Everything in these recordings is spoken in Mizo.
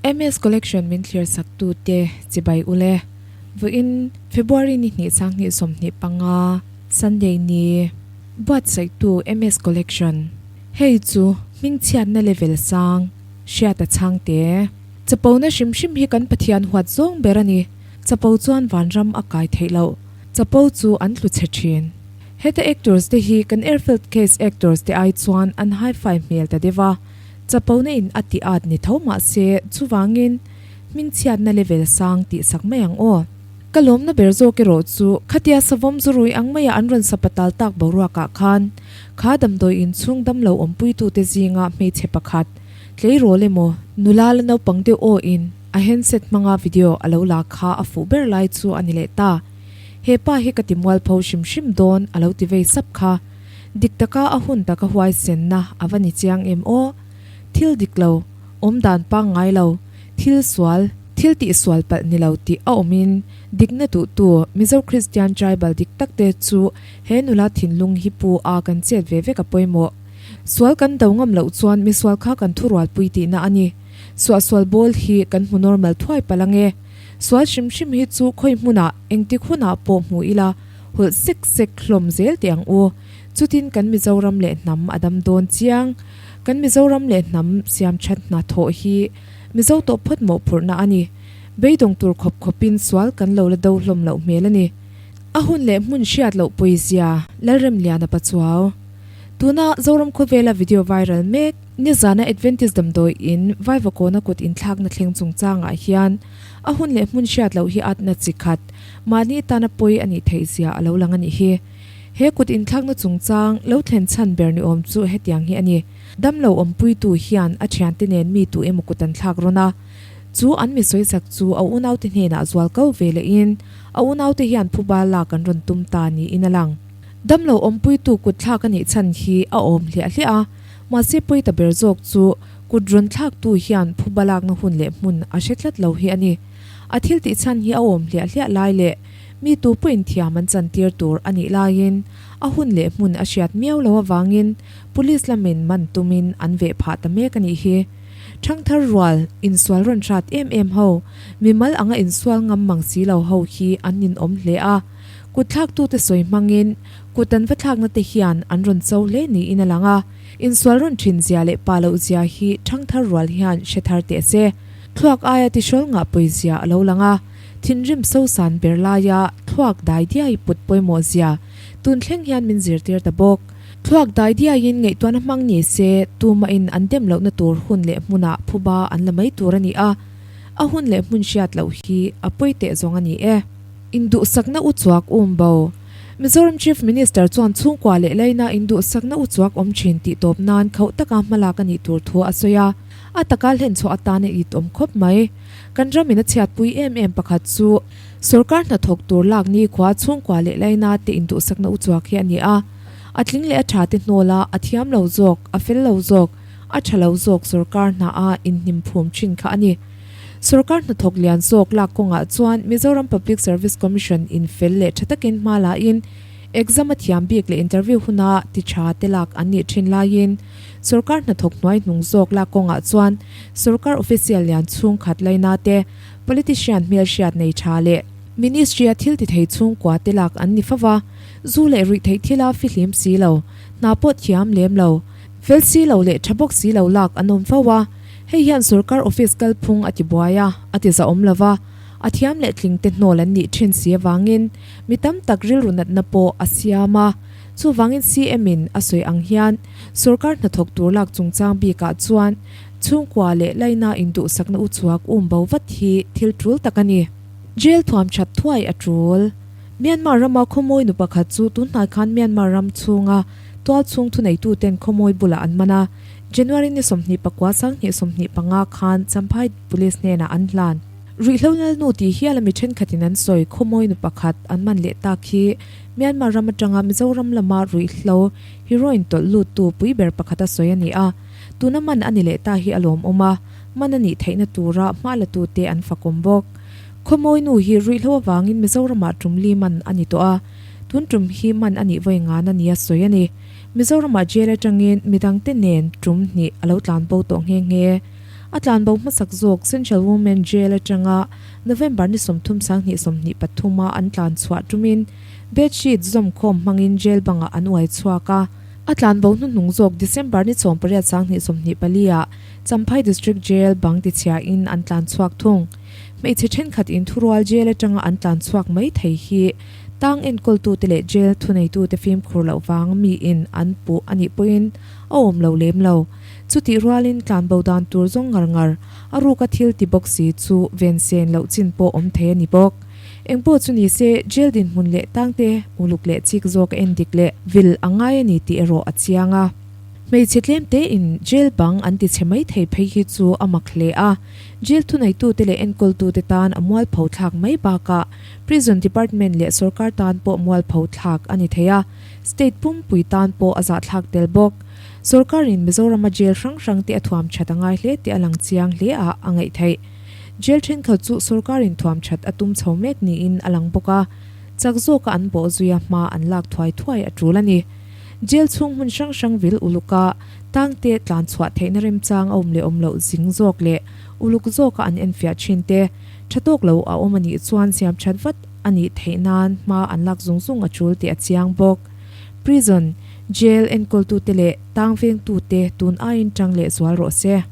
MS Collection min thlir sak tu te chibai ule. Vawiin February ni hnih 20 25 Sunday ni buatsaih tu MS Collection. Hei chu hmingchhiatna level sang hriat a chhang te. Chapona hrim hrim hi kan Pathian huat zawng ber a ni. Chapo chuan vanram a kai theih loh. Chapo chu an tlu chhe thin. Heta actors te hi kan Airfield case actors te ai chuan an hi-fi hmel ta deuh a. Chapona in a ti at ni tho mah se chuvangin hmingchhiatna level sang tih sak mai ang aw. Ka lawmna ber zawk erawh chu khatia savawm zurui ang maia an rawn sapatal tak boruakah khan kha damdawi inchhung damlo awmpuitute zinga hmeichhe pakhat tleirawl emaw nula la naupang deuh aw in a handset hmanga video a lo la kha a fuh ber lai chu a ni leh ta. He pa hi ka ti mualpho hrim hrim dawn a lo ti vei sap kha. Dik taka a hun taka huaisenna a va ni chiang em aw. Thil dik lo, awm dan pangngai lo, thil sual, thil tih sual palh ni lo tih a awmin dikna duhtu Mizo Kristian tribal dik tak te chu he nula thinlung hi pu a kan chet ve vek a pawimawh. Sual kan do ngam loh chuan misual kha kan thurualpui tihna a ni. Suahsual bawl hi kan hmu normal thuai palh ange. Sual hrim hrim hi chu khawi hmunah engtik hunah pawh hmu ila hawlh sek sek hlawm zel teh ang u. Chutin kan Mizoram leh hnam a dam dawn chiang. Kan Mizoram leh hnam siam that hna thawh hi Mizo tawh phawt mawhphurhna a ni. Beidawng tur khawp khawpin sual kan lo la do hlawm loh hmel a ni. A hun leh hmun hriat loh pawizia Lalremliana Pachuau. Tuna Zoram khawvela video viral mek. Nizana Adventist damdawi in Vaivakawna kut inthlakna thleng chungchangah hian a hun leh hmun hriat loh hi atna chi khat mahni tana pawi a nih theih zia a lo lang a nih hi. He kut inthlakna chungchang lo thlen chhan ber ni awm chu hetiang hi a ni. Damlo awmpuitu hian a thiante nen mi tu emaw kut an thlak rawn a, chu an mi sawisak chu a unaute hnenah zual ko ve lehin a unaute hian phuba lak an rawn tum ta niin a lang. Damlo awmpuitu kut thlak a nih chhan hi a awm hliah hliah a. Mahse pawi ta ber zawk chu kut rawn thlaktu hian phuba lakna hun leh hmun a hre tlat lo hi a ni. A thil tih chhan hi a awm hliah hliah lai leh mi tu pawhin thiam an chantir tur a nih laiin a hun leh hmun a hriat miau lo avangin Police lamin man tumin an veh phah ta mek a nih hi. Thangthar rual, insual rawn hrat em em ho, mimal anga insual ngam mang si lo ho hi an ninawm hle a. Kut thlaktute sawi hmangin Kut an va thlakna te hian an rawn cho hle niin a lang a, insual rawn thin zia leh pa loh zia hi thangthar rual hian hre thar teh se. Thluak aia tihrawl ngah pawi zia a lo lang a, thinrim sosan ber laia thluak dai diai put pawimawh zia tun thleng hian min zirtir ta bawk. Thluak dai diaiin ngaihtuahna hmang ni se tumahin an dem lohna tur hun leh hmunah phuba an la mai tur a ni a, a hun leh hmun hriat loh hi a pawi teh zawng a ni e. Induhsakna uchuak um bo. Mizoram Chief Minister chuan chhungkua leh laina induhsakna uchuak awm thin tih tawp nan khauh taka hmalak a nih tur thu a sawi a, a taka hlenchhuah atan a it awm khawp mai. Kan ramin a chhiatpui em em pakhat chu sorkar hnathawk tur lak nikhua chhungkua leh laina te induhsakna uchuak hi a ni a, a tling leh a tha te hnawla a thiam lo zawk, a fel lo zawk, a tha lo zawk sorkar hna a inhnim phum thin kha a ni. Sorkar hnathawk lian zawk lak kawngah chuan Mizoram Public Service Commission in fel leh tha takin hma lain exam a thiam bik leh interview huna ti tha te lak an nih thin laiin sorkar hnathawk hnuai hnung zawk lak kawngah chuan sorkar official lian chhungkhat laina te, politician hmelhriat nei tha leh ministry a thil ti thei chhungkua te lak an ni fova, zu leh ruihtheih thila fihlim si lo, hna pawh thiam lem lo, fel si lo leh tha bawk si lo lak an awm fo a. Hei hian sorkar office kalphung a ti buai a, a ti zahawm lo va, a thiam leh tling te hnawl an nih thin si avangin mi tam tak rilru natna pawh a siam a. Chuvangin CM in a sawi ang hian sorkar hnathawk tur lak chungchang bikah chuan chhungkua leh laina induhsakna uchuak um bo vat hi thil tul tak a ni. Jail thuam that thuai a tul. Myanmar rama khawmawi nu pakhat chu tunhnai khan Myanmar ram chhunga tualchhung thuneituten khawmawi bulah an man a. January ni 24 2025 khan Champhai Police hnenah an hlan. Ruihhlo Lalnu tih hial a mi thenkhatin an sawi khawmawi nu pakhat an man leh tak hi Myanmar ram atanga Mizoram lama ruihhlo heroin tawlh luttu pui ber pakhata sawi a ni a. Tuna man a ni leh ta hi a lawmawm a, man a nih theihna tura hma latute an fakawm bawk. Khawmawi nu hi ruihhlo avangin Mizoramah tum li man a ni tawh a, tun tum hi man a nih vawi ngan a nia sawi a ni. Mizoramah jail atangin midangte nen tum hnih a lo tlan bo tawh nghe nghe. A tlanbo hmasak zawk Central Women Jail atanga November ni 30 2023 a an tlan chhuah tumin bedsheet zawmkhawm hmangin jail bangah an uai chhuak a. A tlanbo hnuhnung zawk December ni 18 2024 ah Champhai District Jail bang tichhiain an tlan chhuak thung. Hmeichhe thenkhat in thurual jail atanga an tlan chhuak mai thei hi tang enkawltute leh jail thuneitute fimkhur loh vang miin an puh a nih pawhin a awm lo lem lo. Chutih rualin tlanbo dan tur zawng ngar ngar a ruka thil ti bawk si chu ven sen loh chin pawh awm thei a ni bawk. Engpawh chu ni se jail dinhmun leh tangte uluk leh chik zawk a endik leh vil a ngai a ni tih erawh a chiang a. Hmeichhe tlem tein jail bang an ti chhe mai thei phei hi chu a mak hle a, jail thuneitute leh enkawltute tan a mualpho thlak mai bakah prison department leh sorkar tan pawh mualpho thlak a ni thei a, state pumpui tan pawh a zahthlak tel bawk. Sorkarin Mizorama jail hrang hrangte a thuam that a ngai hle tih a lang chiang hle a a ngaih theih. Jail thenkhat chu sorkarin thuam that a tum chho mek niin a lang bawk a, chak zawka an bawh zuia hma an lak thuai thuai a tul a ni. Jail chhung hmun hrang hrang vil uluk a, tangte tlan chhuah theihna remchang a awm leh awm loh zing zawk leh uluk zawka an enfiah thin te, tha tawk lo a awm a nih chuan siam that vat a nih theih nan hma an lak zung zung a tul tih a chiang bawk. Prison, Jail enkawltute leh tang vengtute tun aiin tang leh zual rawh se.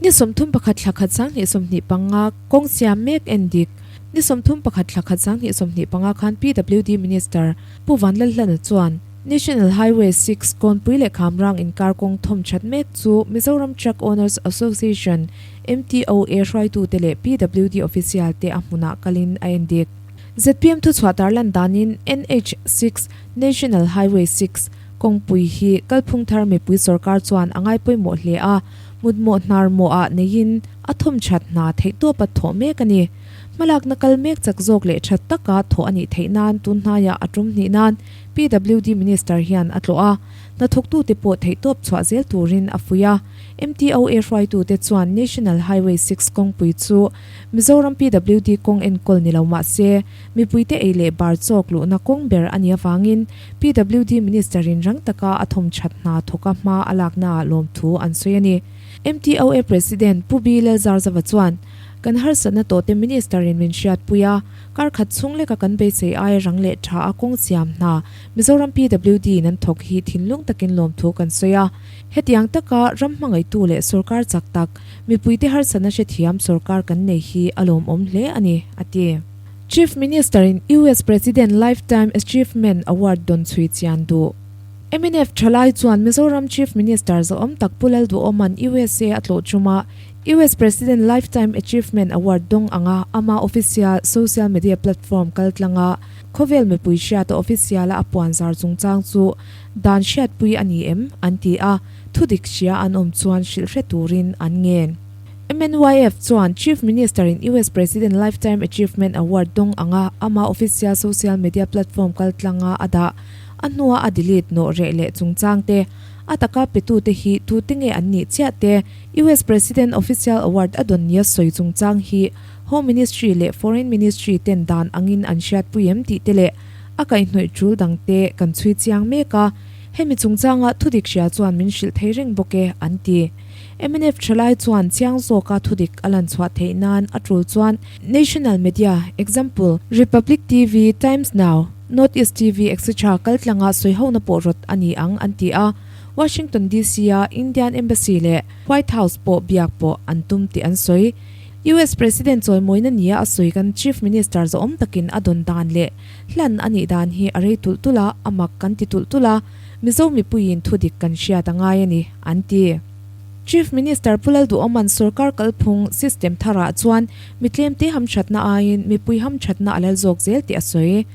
Ni 31 thla khat 2025 kawng siam mek endik Ni 31 thla khat 2025 khan PWD Minister Pu Vanlalhlana chuan National Highway 6 Kawnpui leh Khamrang inkar kawng thawm that mek chu Mizoram Truck Owners Association, MTOA, hruaitute leh PWD official te a hmunah kalin a endik. Zpm thuchhuah tarlan danin NH 6, National Highway 6, kawngpui hi kalphung thar mipui sorkar chuan a ngai pawimawh hle a, mutmawh hnar mawhah neiin a thawm that hna theihtawpa thawh mek a ni. Hmalakna kal mek chak zawk leh tha taka thawh a nih theih nan tun hnaiah a tum hnih nan PWD Minister hian a tlawh a, hnathawktute pawh theihtawp chhuah zel turin a fuih a. MTOA hruaitute chuan National Highway 6 kawngpui chu Mizoram PWD kawng enkawl ni lo mah se mipuite ei leh bar chawk luhna kawng ber a nih avangin PWD Minister-in rang taka a thawmthat hna thawka hma a laknaah lawmthu an sawi a ni. MTOA President Pu B. Lalzarzava chuan Kan harsatna tawhte Minister in min hriatpui a, kar khat chhung leka kan beisei aia rang leh tha a kawng siam hna Mizoram PWD in an thawk hi thinlung takin lawmthu kan sawi a. Hetiang taka ram hmangaihtu leh sorkar chak tak, mipuite harsatna hrethiam sorkar kan nei hi a lawmawm hle a ni, a ti. Chief Minister in US President Lifetime Achievement Award dawn chhui chian duh. Mnf thalai chuan Mizoram Chief Minister zahawm tak Pu Lalduhawma'n USA a tlawh tumah US President Lifetime Achievement Award dawng anga ama official social media platform kaltlanga khawvel mipui hriata official-a a puanzar chungchang chu dan hriatpui a ni em? an ti a, thudik hria an awm chuan hrilh hre turin an ngen. MNYF chuan Chief Minister-in US President Lifetime Achievement Award dawng anga ama official social media platform kaltlanga a dah a hnua a delete nawh reh leh chungchang te, a taka petute hi tute nge an nih chiah te, US President Official Award a dawn nia sawi chungchang hi Home Ministry leh Foreign Ministry ten dan angin an hriatpui em tih te leh a kaihhnawih tul dang te kan chhui chiang mek a, hemi chungchanga thudik hria chuan min hrilh thei reng bawk e, an ti. Mnf thalai chuan chiang zawka thudik a lan chhuah theih nan a tul chuan National Media, example, Republic TV, Times Now, North East TV etc. Kaltlanga sawihona pawh rawt a ni ang an ti a. Washington DC-a Indian Embassy leh White House pawh biak pawh an tum tih an sawi. US President chawimawina nia a sawi kan Chief Minister zawhawm takin a dawn dan leh hlan a nih dan hi a rei tulh tulh a, a mak kan ti tulh tulh a, Mizo mipuiin thudik kan hriat a ngai a ni, an ti. Chief Minister Pu Lalduhawma'n sorkar kalphung system tharah chuan mi tlemte hamthatna aiin mipui hamthatna a lal zawk zel tih a sawi.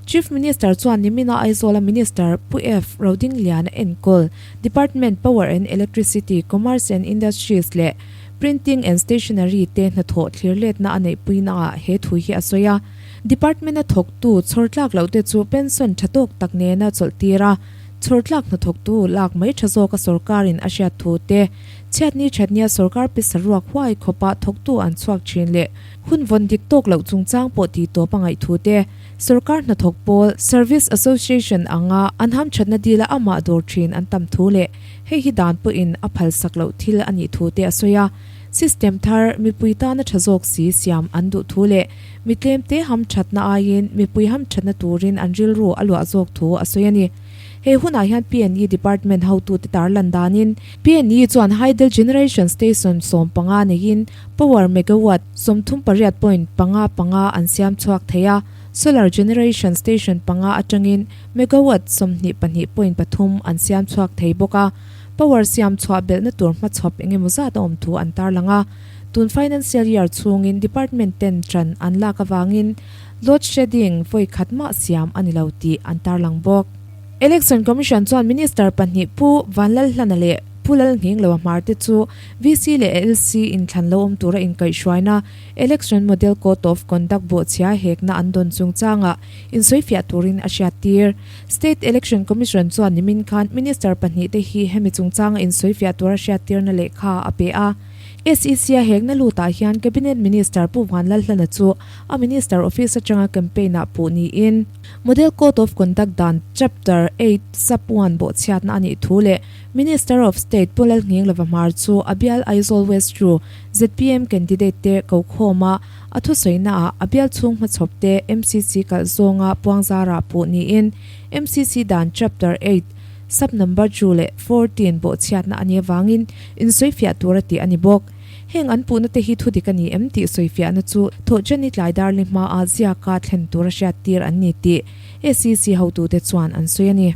Chief Minister chuan nimina Aizawla Minister Pu F. Rodingliana enkawl Department Power and Electricity, Commerce and Industries leh Printing and Stationery te hnathawh thlirletna a neihpuinaah he thu hi a sawi a. Department-a thawktu chhawr tlak loh te chu pension tha tawk tak nena chawlh tir a, chhawr tlak hnathawktu lak mai tha zawka sorkarin a hriat thu te, chhiatni thatnia sorkar pisa ruak huai khawpa thawktu an chhuak thin leh Hun vawn dik tawk loh chungchang pawh tih tawp a ngaih thu te, sorkar hnathawk pawl, Service Association, anga an hamthatna dila amah dawr thin an tam thu leh hei hi dan pawhin a phalsak loh thil a nih thu te a sawi a. System thar mipui tana tha zawk si siam an duh thu leh mi tlemte hamthatna aiin mipui hamthatna turin an rilru a luah zawk thu a sawi a ni. He hunah hian PNE Department hotute tarlan danin PNE chuan Hydel Generation Station 15 neiin Power Megawatt 38.55 an siam chhuak thei a, Solar Generation Station panga atangin Megawatt 22.3 an siam chhuak thei bawk a. Power siam chhuah belhna tur hmachhawp eng emaw zat a awm thu an tarlang a. Tun Financial Year chhungin Department ten ṭan an lak avangin Load Shedding vawi khat mah siam a ni lo tih an tarlang bawk. Election Commission chuan Minister pahnih Pu Vanlalhlana leh Pu Lalnghingloa Hmarte chu VC leh LC inthlan lo awm tura inkaihhruaina Election Model Code of Conduct bawhchhia hekna an dawn chungchangah insawifiah turin a hriattir. State Election Commission chuan nimin khan Minister pahnihte hi hemi chungchanga insawifiah tura hriattirna lehkha a pe a. SEC-a hekna lutah hian Cabinet Minister Pu Vanlalhlana chu a Minister Office atanga campaign-ah puh niin Model Code of Conduct dan Chapter eight Sub one bawhchhiatna a nih thu leh Minister of State Pu Lalnghinglova Hmar chu a bial Aizawl West ru zpm candidate te kokhawma a thusawiinaah a bial chhung hmachhawp te MCC kalh zawnga puangzarah puh niin MCC dan Chapter eight Sub number two leh 14 bawhchhiatna a nih avangin insawifiah tur a tih a ni bawk. Heng an puhna te hi thudik a ni em tih sawifiahna chu Thawhchani tlai darli hmaah ziaka thlen tura hriattir an ni tih SEC hotute chuan an sawi a ni.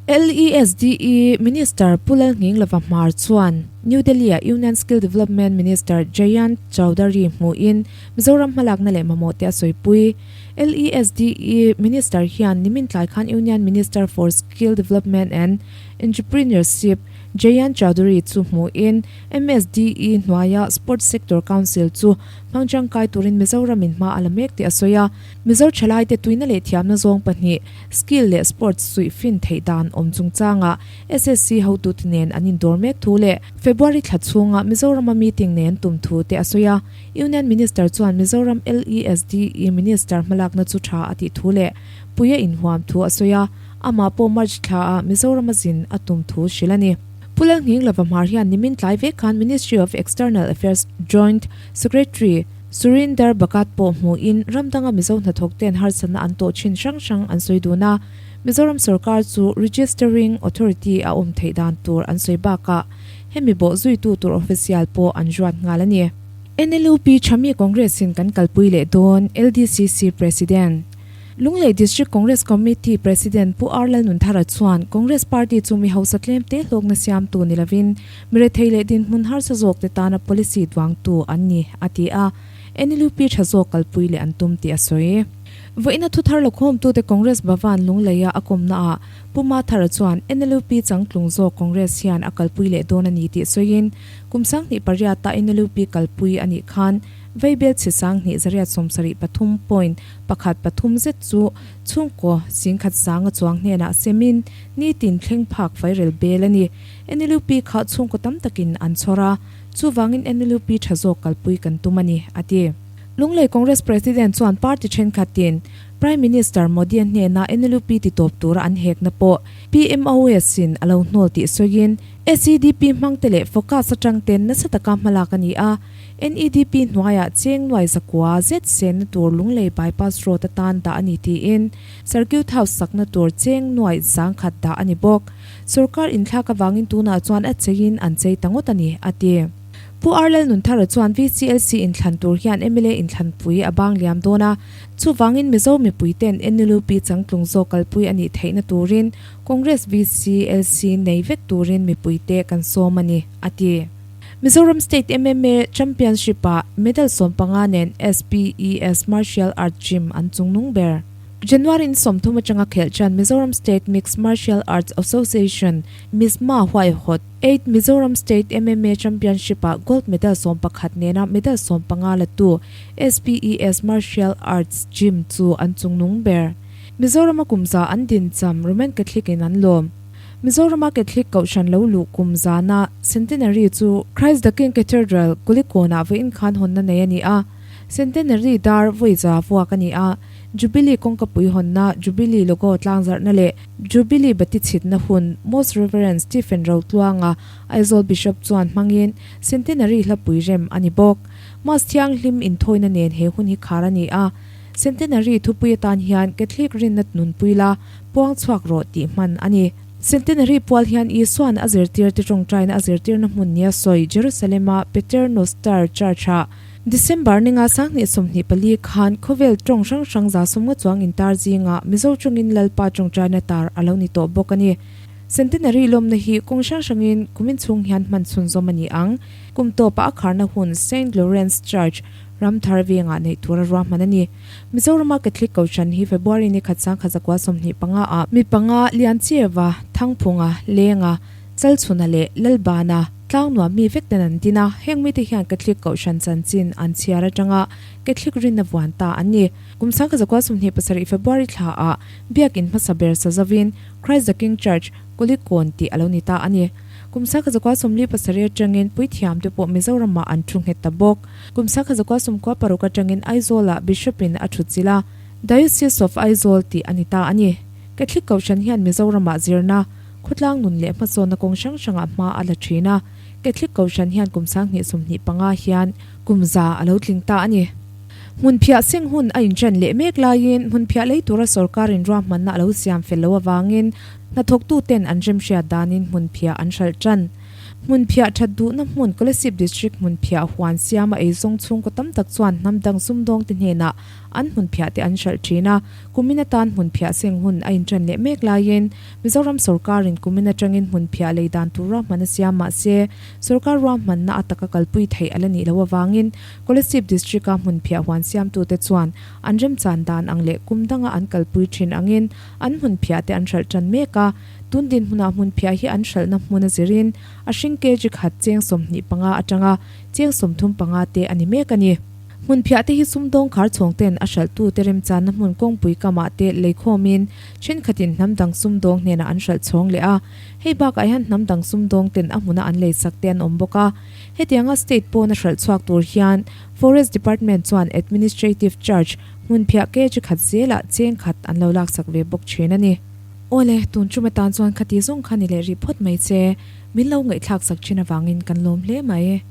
LESDE Minister Pu Lalnghinglova Hmar chuan New Delhi-a Union Skill Development Minister Jayant Chaudhary hmuhin Mizoram hmalakna leh mamawh te a sawipui. LESDE Minister hian nimin tlai khan Union Minister for Skill Development and Entrepreneurship Jayant Chaudhary chu hmuhin MSDE hnuaia Sports Sector Council chu hmang tangkai turin Mizoramin hma a la mek tih a sawi a. Mizo thalaite tuina leh thiamna zawng pahnih, skill leh sports suih fin theih dan awm chungchangah SSC hotute nen an indawr mek thu leh February thla chhunga Mizorama meeting nei an tum thu te a sawi a. Union Minister chuan Mizoram LESDE Minister hmalakna chu tha a tih thu leh pui a inhuam thu a sawi a, amah pawh March thlaah Mizorama zin a tum thu hrilh a ni. Pu Lalnghinglova Hmar hian nimin tlai vek khan Ministry of External Affairs Joint Secretary Surinder Bhagat pawh hmuhin ram danga Mizo hnathawk ten harsatna an tawh thin hrang hrang an sawi dun a, Mizoram sorkar chu Registering Authority a awm theih dan tur an sawi bakah hemi bawh zuitu tur official pawh an ruat nghal a ni. NLUP Thami Congress in kan kalpui leh dawn, LDCC President. Lunglei District Congress Committee President Pu R Lalnunthara chuan Congress Party chu mi hausa tlemte hlawkna siamtu ni lovin mi rethei leh dinhmun harsa zawkte tana policy duangtu an ni, a ti a. NLUP tha zawk kalpui leh an tum tih a sawi. Vawiina thuthar lakhawmtute Congress Bhavan Lungleia a kawmnaah Pu Mathara chuan NLUP changtlung zawk Congress hian a kalpui leh dawn a ni tih sawiin kum 2008-a NLUP kalpui a nih khan Veibel chhi 2773 point pakhat pathum zet chu chhungkaw singkhat sanga chuang hnenah semin nitin thleng phak fairel bel a ni. NLUP kha chhungkaw tam takin an chhawr a, chuvangin NLUP tha zawk kalpui kan tum a ni, a ti. Lunglei Congress President chuan party thenkhatin Prime Minister Modi-a hnena NLUP ti tawp tura an hekna pawh PMOS-in a lo hnawl tih sawiin SEDP hmangte leh focus atangten nasa taka hmalak a ni a, NEDP hnuaiah cheng nuai zakua zet senna tur Lunglei Bypass Road atan dah a ni tiin Circuit House sakna tur cheng nuai 10,000 dah a ni bawk. Sorkar inthlak avangin tunah chuan a cheiin an chei ta ngawt a ni, a ti. Pu R Lalnunthara chuan VCLC inthlan tur hian mla inthlanpui a bang liam dawn a, chuvangin Mizo mipuiten NLUP changtlung zawk kalpui a nih theihna turin Congress VCLC nei vek turin mipuite kan sawm a ni, a ti. Mizoram State MMA Championship-ah medal 15 nen SPES Martial Art Gym an chungnung ber. January ni 30 atanga khelh chuan Mizoram State Mixed Martial Arts Association, MISMA, huaihawt Eighth Mizoram State MMA Championship-ah gold medal 11 nena medal 15 latu SPES Martial Arts Gym chu an chungnung ber. Mizorama kum za an din cham Roman Catholic in an lawm. Mizorama Catholic Kohhran lo luh kum zana Centenary chu Christ the King Cathedral, Kulikawnah vawiin khan hawnna nei a ni a. Centenary dar vawi za vuak a ni a. Jubilee kawngkapui hawnna, Jubilee logo tlangzarhna leh Jubilee bati chhitna hun Most Reverend Stephen Rotluanga, Aizawl Bishop chuan hmangin Centenary hlapui rem a ni bawk. Mass thianghlim inthawina nen he hun hi khar a ni a. Centenary thupui atan hian Catholic rinna nunpui la puang chhuak rawh tih hman a ni. Centenary pual hian Isua'n a zirtirte tawngtaina a zirtirna hmun nia sawi Jerusalem-a Pater Noster Church-ah December ninga 2024 khan khawvel tawng hrang hrang 150 chuang intar zingah Mizo tawngin Lalpa tawngtaina tar a lo ni tawh bawk a ni. Centenary lawmna hi kawng hrang hrangin kumin chhung hian hman chhunzawm a ni ang. Kum tawpah a kharna hun Saint Lawrence Church, Ramthar vengah neih tura ruahman a ni. Mizorama Catholic Kohhran hi February ni khat 1925 ah mi panga Lianchieva, Thangphunga, Lenga, Chalchhuna leh Lalbana, Tlangnuam mi vek ten an din a, heng mite hian Catholic Kohhran chanchin an chhiar atanga Catholic rinna vuan ta an ni. Kum 1927 February thla ah Biakin hmasa ber sa zovin Christ the King Church, Kulikawn tih a lo ni ta a ni. Kum 1947 atangin puithiam te pawh Mizoramah an thu nghet ta bawk. Kum 1996 atangin Aizawlah Bishop-in a thutchilh a, Diocese of Aizawl tih a ni ta a ni. Catholic Kohhran hian Mizoramah zirna, khawtlang nun leh hmasawnna kawng hrang hrangah hma a la thin a. Catholic Kohhran hian kum 2025 hian kum za a lo tling ta a ni. Hmunphiah seng hun a inṭan leh mek laiin hmunphiah lei tura sorkarin ruahmanna a lo siam fel loh avangin hnathawktuten an remhriat danin hmunphiah an hralh ṭan. Hmunphiah ṭhat duhna hmun Kolasib District hmunphiah huan siama eizawng chhungkaw tam tak chuan hnam dang sumdawngte hnenah an hmunphiah te an hralh ṭhin a, kumin atan hmunphiah seng hun a inṭan leh mek laiin Mizoram sorkarin kumin aṭangin hmunphiah lei dan tur ruahman a siam mah se sorkar ruahmanna a taka kalpui theih a la nih loh avangin Kolasib District-a hmunphiah huan siamtute chuan an remchan dan ang leh kum danga an kalpui ṭhin angin an hmunphiah te an hralh ṭan mek a. Tun dinhmunah hmunphiah hi an hralhna hmun a zirin a hring kg khat cheng 25 atanga cheng 35 te a ni mek a ni. Hmunphiah te hi sumdawng khar chhawng ten a hralhtute remchanna hmun kawngpui kamah te leikhawmin thenkhatin hnam dang sumdawng hnenah an hralh chhawng leh a. Hei bakah hian hnam dang sumdawng ten a hmuna an leisak te an awm bawk a. Hetianga state pawna hralh chhuak tur hian Forest Department chuan administrative charge hmunphiah kg khat zelah cheng khat an lo laksak ve bawk thin a ni. Awle, tun tum atan chuan khati zawng kha ni leh rih phawt mai che. Min lo ngaihthlak sak thin avangin kan lawm hle mai.